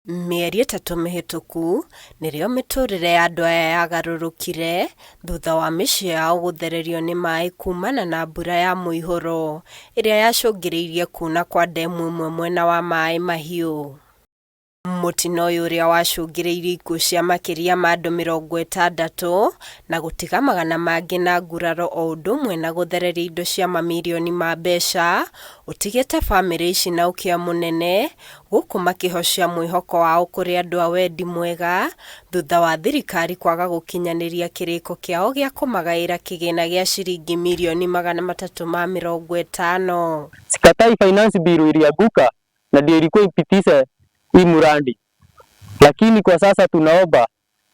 Mĩeri 3 mĩhĩtũku nĩrĩo mĩtũrĩre ya andũ aya yagarũrũkire thutha wa mĩciĩ yao gũthererio nĩ maĩ kumana na mbura ya mũihũro ĩrĩa yacũngĩrĩirie kuna kwa ndemu ĩmwe mwena wa Maĩ Mahiũ. Mũtino ũyũ ũrĩa wacũngĩrĩirie ikuũ cia makĩria ma andũ 60 na gũtiga magana mangĩ na nguraro o ũndũ ũmwe na gũthereria indo cia mamirioni ma mbeca ũtigĩte bamĩrĩ ici na ũkĩa mũnene gũkũ makĩhocia mwĩhoko wao kũrĩ andũ a wendi mwega thutha wa thirikari kwaga gũkinyanĩria kĩrĩko kĩao gĩa kũmagaĩra kĩgĩna gĩa ciringi mirioni 350. Sikatai finance bill ilianguka na ndio ilikuwa ipitishe hii mradi, lakini kwa sasa tunaomba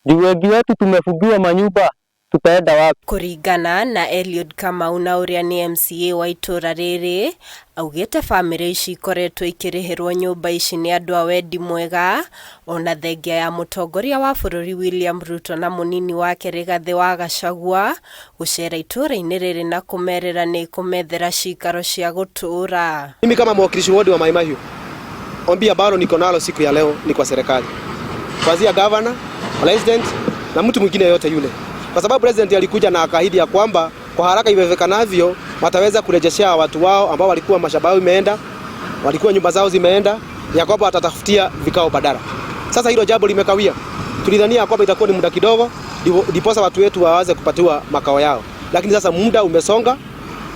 juu wengi wetu tumefungiwa manyumba, tutaenda wapi? Kũringana na Eliud Kamau na ũrĩa nĩ MCA wa itũra rĩrĩ, augĩte bamĩrĩ ici ikoretwo ikĩrĩhĩrwo nyũmba ici nĩ andũ a wendi mwega ona thengia ya mũtongoria wa bũrũri William Ruto na mũnini wake Rigathĩ wa Gachagua gũcera itũra-inĩ rĩrĩ na kũmerĩra nĩ kũmethera cikaro cia gũtũũra. Mimi kama mwakilishi wodi wa Mai Mahiu, ombi ambalo niko nalo siku ya leo ni kwa serikali, kuanzia governor, president na mtu mwingine yote yule, kwa sababu president alikuja na akaahidi ya kwamba kwa haraka iwezekanavyo wataweza kurejeshea watu wao ambao walikuwa mashamba yao imeenda, walikuwa nyumba zao zimeenda, ya kwamba watatafutia vikao badala. Sasa hilo jambo limekawia. Tulidhania kwamba itakuwa ni muda kidogo ndiposa watu wetu waweze kupatiwa makao yao, lakini sasa muda umesonga,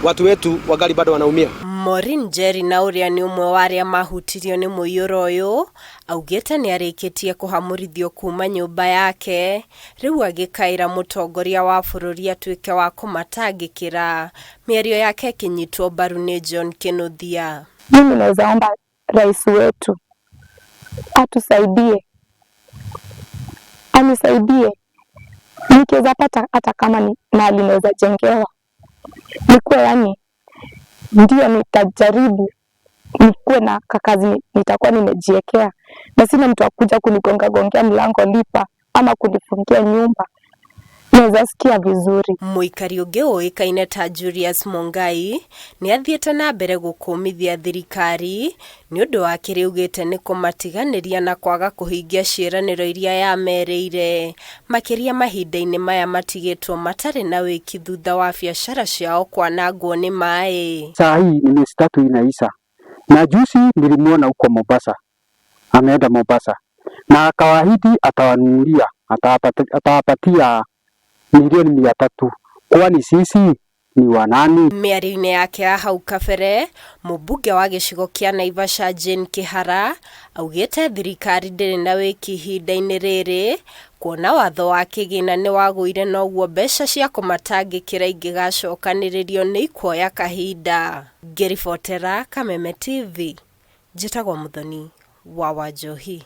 watu wetu wagali bado wanaumia. Maureen Njeri na ũrĩa nĩ ũmwe wa arĩa mahutirio nĩ mũiyũro ũyũ augĩte nĩ arĩkĩtie kũhamũrithio kuma nyũmba yake rĩu agĩkaĩra mũtongoria wa bũrũri atuĩke wa kũmatangĩkĩra. Mĩario yake ĩkĩnyitwo mbaru nĩ John Kĩnuthia. Mimi naweza omba rais wetu atusaidie, anisaidie nikiweza pata hata kama ni mahali naweza jengewa, nikuwe yani ndio nitajaribu nikuwe na kakazi nitakuwa nimejiekea, na sina mtu akuja kunigonga gongea mlango lipa ama kunifungia nyumba, naweza sikia vizuri. Mũikari ũngĩ ũĩkaine ta Julius Mungai nĩ athiĩte na mbere gũkũmithia thirikari nĩ ũndũ wa kĩrĩa augĩte nĩ kũmatiganĩria na kwaga kũhingia ciĩranĩro iria yamerĩire, makĩria mahinda-inĩ maya matigĩtwo matarĩ na wĩki thutha wa biacara ciao kwanangwo nĩ maĩ. Saa hii ni miezi 3 inaisha, na juzi nilimuona huko Mombasa, ameenda Mombasa na akawaahidi atawanunulia, atawapatia milioni 300. Kwani sisi ni wanani? Mĩario-inĩ yake ya hau kabere, mũmbunge wa gĩcigo kĩa Naivasha Jane Kĩhara augĩte thirikari ndĩrĩ na wĩki ihinda-inĩ rĩrĩ kuona watho wa kĩgĩna nĩ wagũire noguo mbeca cia kũmatangĩkĩra ingĩgacokanĩrĩrio nĩ ikuoya kahinda. Ngĩribotera Kameme TV, njĩtagwo Mũthoni wa Wanjohi.